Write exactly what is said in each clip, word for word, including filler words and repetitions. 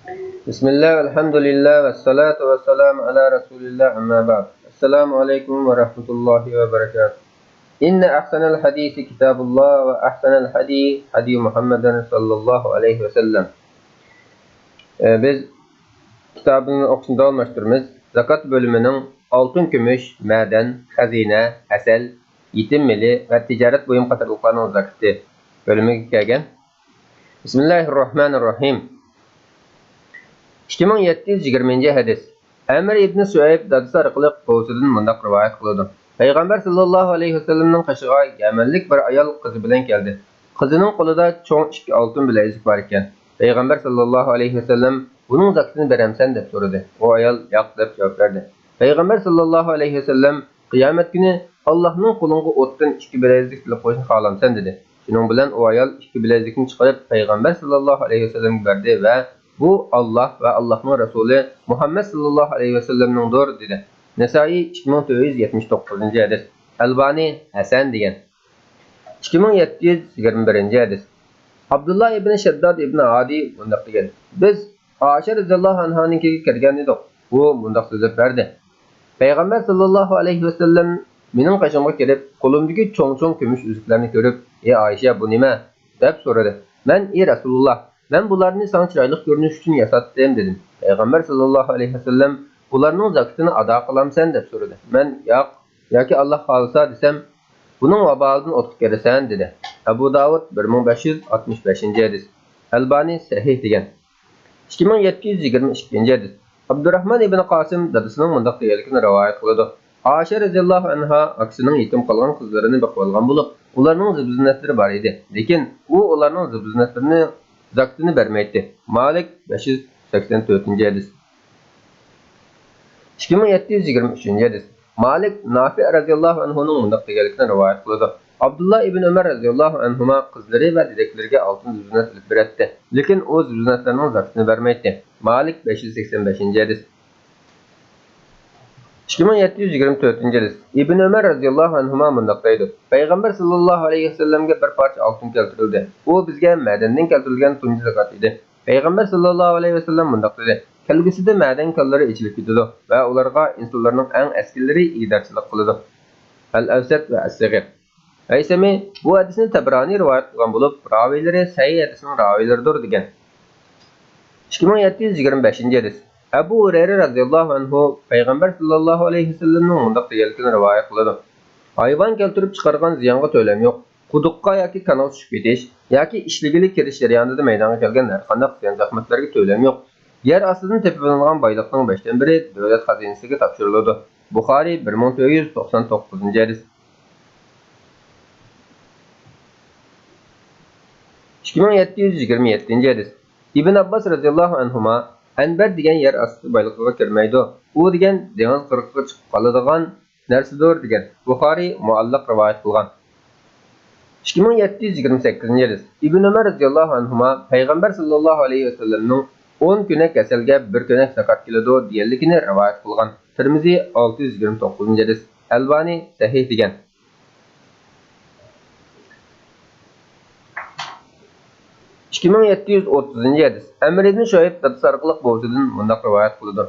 بسم الله، والحمد لله، والصلاة والسلام على رسول الله، أما بعد. السلام عليكم ورحمة الله وبركاته. إن أحسن الحديث كتاب الله، وأحسن الهدي هدي محمد صلى الله عليه وسلم. ئە، بىز كىتابىمىزنى ئوقۇشنى داۋاملاشتۇرىمىز. زاكات بۆلۈمىنىڭ ئالتۇن، كۈمۈش، مەدەن، خەزىنە، ھەسەل، يېتىم مېلى ۋە تىجارەت بۇيۇم قاتارلىقلارنىڭ زاكىتى بۆلۈمىگە كەلگەن. بىسمىللاھىررەھمانىررەھىم. ئىككى مىڭ يەتتە يۈز يىگىرمىنچى ھەدىس. ئەمىر ئىبنى سۇئەيب دادىسى ئارقىلىق بوۋىسىدىن مۇنداق رىۋايەت قىلىدۇ: پەيغەمبەر ساللاللاھۇ ئەلەيھى ۋەسەللەمنىڭ قېشىغا يەمەنلىك بىر ئايال قىزى بىلەن كەلدى. قىزىنىڭ قولىدا چوڭ ئىككى ئالتۇن بىلەزلىك بار ئىكەن. پەيغەمبەر ساللاللاھۇ ئەلەيھى ۋەسەللەم: بۇنىڭ زاكىتىنى بەرەمسەن؟ دەپ سورىدى. ئۇ ئايال: ياق، دەپ جاۋاب بەردى. پەيغەمبەر ساللاللاھۇ ئەلەيھى ۋەسەللەم: قىيامەت كۈنى ئاللاھنىڭ قۇلۇڭغا ئوتتىن ئىككى بىلەزلىك سېلىپ قويۇشنى خالامسەن؟ دېدى. شۇنىڭ بىلەن ئۇ ئايال ئىككى بىلەزلىكنى چىقىرىپ، پەيغەمبەر ساللاللاھۇ ئەلەيھى ۋەسەللەمگە بەردى ۋە بۇ ئاللاھ ۋە ئاللاھنىڭ رەسۇلى مۇھەممەد ساللاللاھۇ ئەلەيھى ۋەسەللەمنىڭدۇر، دېدى. نەسائىي، ئىككى مىڭ تۆت يۈز يەتمىش توققۇزىنچى ھەدىس. ئەلبانى ھەسەن دېگەن. ئىككى مىڭ يەتتە يۈز يىگىرمە بىرىنچى ھەدىس. ئابدۇللا ئىبنى شەدداد ئىبنى ئادى مۇنداق دېگەن: بىز ئائىشە رەزىياللاھۇ ئەنھانىڭكىگە كىرگەن ئىدۇق. ئۇ مۇنداق سۆزلەپ بەردى: پەيغەمبەر ساللاللاھۇ ئەلەيھى ۋەسەللەم مېنىڭ قېشىمغا كېلىپ، قولۇمدىكى چوڭ-چوڭ كۈمۈش ئۈزۈكلەرنى كۆرۈپ، ئى ئائىشە، بۇ نېمە؟ دەپ سورىدى. مەن: ئى رەسۇلۇللاھ، مەن بۇلارنى ساڭا چىرايلىق كۆرۈنۈش ئۈچۈن ياساتتىم، دېدىم. پەيغەمبەر ساللاللاھۇ ئەلەيھى ۋەسەللەم: بۇلارنىڭ زاكىتىنى ئادا قىلامسەن؟ دەپ سورىدى. مەن: ياق، ياكى ئاللاھ خالىسا دېسەم، بۇنىڭ ۋابالىدىن ئوتقا كىرىسەن، دېدى. ئەبۇ داۋۇد، بىر مىڭ بەش يۈز ئاتمىش بەشىنچى ھەدىس. ئەلبانى سەھىھ دېگەن. ئىككى مىڭ يەتتە يۈز يىگىرمە ئىككىنچى ھەدىس. ئابدۇراھمان ئىبن قاسىم دادىسىنىڭ مۇنداق دېگەنلىكىنى رىۋايەت قىلىدۇ. ئائىشە رەزىياللاھۇ ئەنھا ئاكىسىنىڭ يېتىم قالغان قىزلىرىنى بېقىۋالغان بولۇپ، ئۇلارنىڭ زىبۇ-زىننەتلىرى بار ئىدى. لېكىن ئۇ ئۇلارنىڭ زىبۇ-زىننەتلىرىنى زاكىتىنى بەرمەيتتى. مالىك، بەش يۈز سەكسەن تۆتىنچى ھەدىس. ئىككى مىڭ يەتتە يۈز يىگىرمە ئۈچىنچى ھەدىس. مالىك نافىئ رەزىياللاھۇ ئەنھۇنىڭ مۇنداق دېگەنلىكىنى رىۋايەت قىلىدۇ. ئابدۇللا ئىبن ئۆمەر رەزىياللاھۇ ئەنھۇما قىزلىرى ۋە دېدەكلىرىگە ئالتۇن زىبۇ-زىننەت ئېلىپ بېرەتتى. لېكىن ئۇ زىبۇ-زىننەتلەرنىڭ زاكىتىنى بەرمەيتتى. مالىك، بەش يۈز سەكسەن بەشىنچى ھەدىس. ئىككى مىڭ يەتتە يۈز يىگىرمە تۆتىنچى ھەدىس. ئىبن ئۆمەر رەزىياللاھۇ ئەنھۇما مۇنداق دەيدۇ: پەيغەمبەر ساللاللاھۇ ئەلەيھى ۋەسەللەمگە بىر پارچە ئالتۇن كەلتۈرۈلدى. ئۇ بىزگە مەدەندىن كەلتۈرۈلگەن تۇنجى زاكات ئىدى. پەيغەمبەر ساللاللاھۇ ئەلەيھى ۋەسەللەم مۇنداق دېدى: كەلگۈسىدە مەدەن كانلىرى ئېچىلىپ كېتىدۇ ۋە ئۇلارغا ئىنسانلارنىڭ ئەڭ ئەسكىلىرى ئىگىدارچىلىق قىلىدۇ. ئەل-ئەۋسەت ۋە ئەس-سەغىر. ھەيسەمى بۇ ھەدىسنى تەبرانى رىۋايەت قىلغان بولۇپ، راۋىيلىرى سەھىھ ھەدىسنىڭ راۋىيلىرىدۇر، دېگەن. ئىككى مىڭ يەتتە يۈز يىگىرمە بەشىنچى ھەدىس. ئەبۇ ھۇرەيرە رەزىياللاھۇ ئەنھۇ پەيغەمبەر ساللاللاھۇ ئەلەيھى ۋەسەللەمنىڭ مۇنداق دېگەنلىكىنى رىۋايەت قىلىدۇ: ھايۋان كەلتۈرۈپ چىقارغان زىيانغا تۆلەم يوق. قۇدۇققا ياكى كانالغا چۈشۈپ كېتىش ياكى ئىشلىگىلى كىرىش جەريانىدا مەيدانغا كەلگەن ھەرقانداق زىيان-زەخمەتلەرگە تۆلەم يوق. يەر ئاستىدىن تېپىۋېلىنغان بايلىقنىڭ بەشتىن بىرى دۆلەت خەزىنىسىگە تاپشۇرۇلىدۇ. بۇخارىي، بىر مىڭ تۆت يۈز توقسان توققۇزىنچى ھەدىس. ئىككى مىڭ يەتتە يۈز يىگىرمە يەتتىنچى ھەدىس. ئىبن ئابباس رەزىياللاھۇ ئەنھۇما: ئەنبەر دېگەن يەر ئاستى بايلىقىغا كىرمەيدۇ. ئۇ دېگەن دېڭىز قىرغىقىغا چىقىپ قالىدىغان نەرسىدۇر، دېگەن. بۇخارىي مۇئەللەق رىۋايەت قىلغان. ئىككى مىڭ يەتتە يۈز يىگىرمە سەككىزىنچى ھەدىس. ئىبن ئۆمەر رەزىياللاھۇ ئەنھۇما پەيغەمبەر ساللاللاھۇ ئەلەيھى ۋەسەللەمنىڭ ئون كۆنەك ھەسەلگە بىر كۆنەك زاكات كېلىدۇ، دېگەنلىكىنى رىۋايەت قىلغان. تىرمىزى، ئالتە يۈز يىگىرمە توققۇزىنچى ھەدىس. ئەلبانى سەھىھ دېگەن. ئىككى مىڭ يەتتە يۈز ئوتتۇزىنچى ھەدىس. ئەمر ئىبن شۇئەيب دادىسى ئارقىلىق بوۋىسىدىن مۇنداق رىۋايەت قىلىدۇ: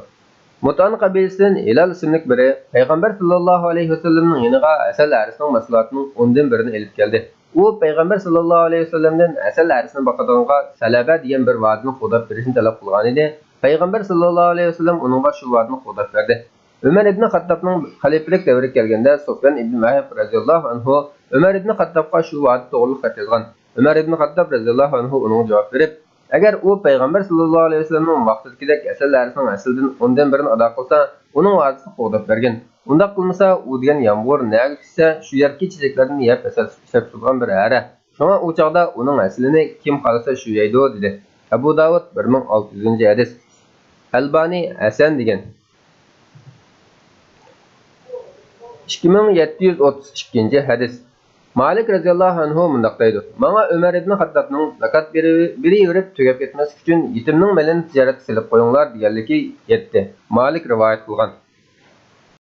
مۇتئان قەبىلىسىدىن ھىلال ئىسىملىك بىرى پەيغەمبەر ساللاللاھۇ ئەلەيھى ۋەسەللەمنىڭ يېنىغا ھەسەل ھەرىسىنىڭ مەھسۇلاتىنىڭ ئوندىن بىرىنى ئېلىپ كەلدى. ئۇ پەيغەمبەر ساللاللاھۇ ئەلەيھى ۋەسەللەمدىن ھەسەل ھەرىسىنى باقىدىغانغا سەلەبە دېگەن بىر ۋادىنى قوغداپ بېرىشنى تەلەپ قىلغانىدى. پەيغەمبەر ساللاللاھۇ ئەلەيھى ۋەسەللەم ئۇنىڭغا شۇ ۋادىنى قوغداپ بەردى. ئۆمەر ئىبن خەتتابنىڭ خەلىپىلىك دەۋرىگە كەلگەندە، سۇفيان ئىبن ۋەھب رەزىياللاھۇ ئەنھۇ ئۆمەر ئىبن خەتتابقا شۇ ۋادى توغرىلىق خەت يازغان. ئۆمەر ئىبن خەتتاب رەزىياللاھۇ ئەنھۇ ئۇنىڭغا جاۋاب بېرىپ، ئەگەر ئۇ پەيغەمبەر ساللاللاھۇ ئەلەيھى ۋەسەللەمنىڭ ۋاقتىدىكىدەك ھەسەل ھەرىسىنىڭ ھەسىلىدىن ئوندىن بىرىنى ئادا قىلسا، ئۇنىڭ ۋادىسىنى قوغداپ بەرگىن. ئۇنداق قىلمىسا، ئۇ دېگەن يامغۇر نەگە چۈشسە، شۇ يەركى چېچەكلەردىن يەپ ھەسەل ئىشلەپ چىقىدىغان بىر ھەرە. شۇڭا ئۇ چاغدا ئۇنىڭ ھەسىلىنى كىم خالىسا شۇ يەيدۇ، دېدى. ئەبۇ داۋۇد، بىر مىڭ ئالتە يۈزىنچى ھەدىس. ئەلبانى ھەسەن دېگەن. ئىككى مىڭ يەتتە يۈز ئوتتۇز ئىككىنچى ھەدىس. مالىك رەزىياللاھۇ ئەنھۇ مۇنداق دەيدۇ: ماڭا ئۆمەر ئىبن خەتتابنىڭ زاكات بېرى-، بېرىۋېرىپ تۈگەپ كەتمەسلىك ئۈچۈن يېتىمنىڭ مېلىنى تىجارەتكە سېلىپ قويۇڭلار دېگەنلىكى يەتتى. مالىك رىۋايەت قىلغان.